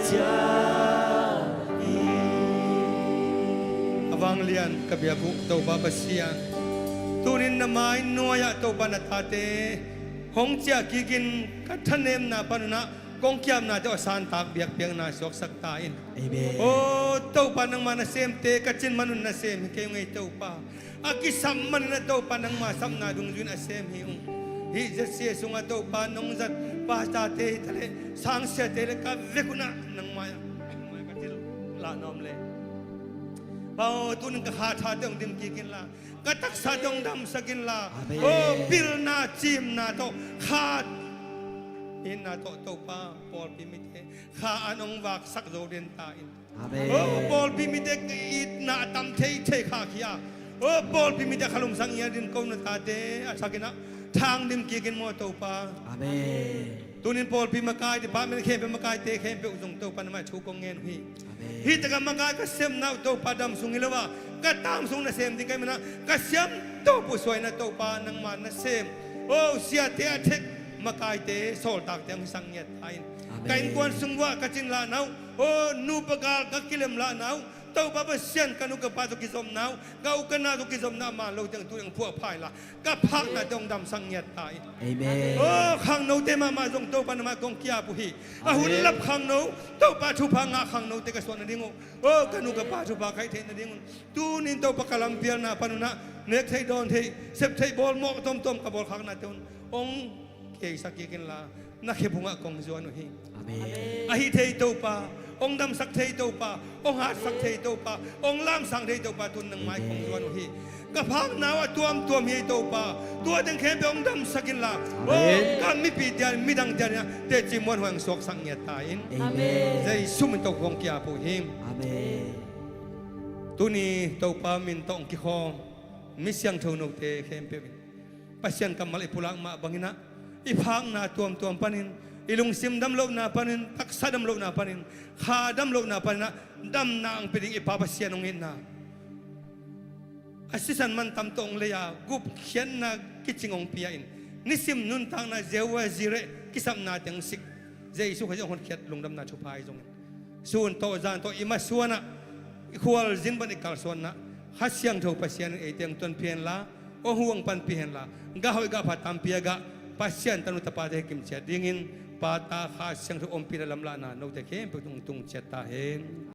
A vanglian ka biak uh Topa Pasian, tunin na mai nuai-ah Topa na tate hong ciah kikin ka thanemna panunah kong kiamnate aw santak biakpiakna suaksak ta in. Amen. Aw Topa, nangma nasemte ka cin manun nasem hi kei ung ei Topa. A kisam manin a Topa nangma sapna dungzui-in a sem hi ung. Hih Z C A sungah Topa nong zat pastorte hi taleh sangsiate le ka vek unah nangma ka til lah na om le. Pa aw, tunin ka kha thate hong dim kik inla, ka taksate hong damsak inla. Amen. Aw pilna cimna tawh kha itna tawh Topa pawlpi mite kha an hong vaksak zo den ta in. Amen. Aw pawlpi mite itna a tam theithei khak hi a, aw pawlpi mite khalumsak ngiat in ko na tate a sakinah thang dim kikin maw Topa. Amen. Tunin pawlpi makai department khempeuh makaite khempeuh zong Topa namah thu kong ngen uh hi. Amen. Hih takah makai ka semna uh Topa dam sung hi lo a, ka tam sung nasem ding ka hih manah ka siam Topa uh suaina Topa nangma nasem aw siate a thek makaite sawltakte hong hisak ngiat ta in. Amen. Ka innkuan sung uah ka cin lahna uh, aw nupa gal ka kilem lahna uh Topa Pasian, ka nu ka pa tawh kizopna uh, ka u ka nau tawh kizopna a man lo tiang tu ding phuah phai la, ka phaknate hong damsak ngiat ta in. Amen. Aw khangnote mahmah zong Topa namah kong kiap uh hi. A hun lap khangno Topa thupha ngah khangnote ka suah nading uh, aw ka nu ka pa thupha khaih theih nading un tunin Topa ka lampialna panunah nek theih dawn theih sep theih bawl mawh tomtom ka bawlkhaknate un hong keisak kik inla na khe phungah kong zuan uh hi. Amen. Ahi thei Topa, hong damsak thei Topa, hong hatsak thei Topa, hong lamsang thei Topa tun nangmai kong zuan uh hi. Ka phakna uh a tuamtuam hi Topa, tua teng khempeuh hong damsak inla, aw ka mipi dian midang dian inah teci muanhuai hong suaksak ngiat ta in. Amen. Jesu min tawh kong kiap uh hi. Amen. Tuni Topa min tawh hong kikhawm mi siangtho note khempeuh in Pasian kammal i pulak mah banginah i phakna tuamtuam panin, i lungsim damlohna panin, taksa damlohna panin, kha damlohna paninah damna ang pia ding i Pa Pasian hong itna a sisan mantam tawh hong lei-a gupkhiatna kicing hong pia in nisim nuntakna Jehovah Jireh kisapna teng hong sik Jesu Khazih hong hotkhiat lungdamna thupha hi zongin sun tawh zan tawh i masuanah i khualzin bang i kalsuannah Kha Siangtho Pasian in eite hong tonpih henla, hong hu hong panpih henla, gah hoih gah pha tampi a gah Pasian tanu tapate hekimciat dingin Pa, Ta, Kha Siangtho ompihna lamlahna note khempeuh tung tungciat ta hen.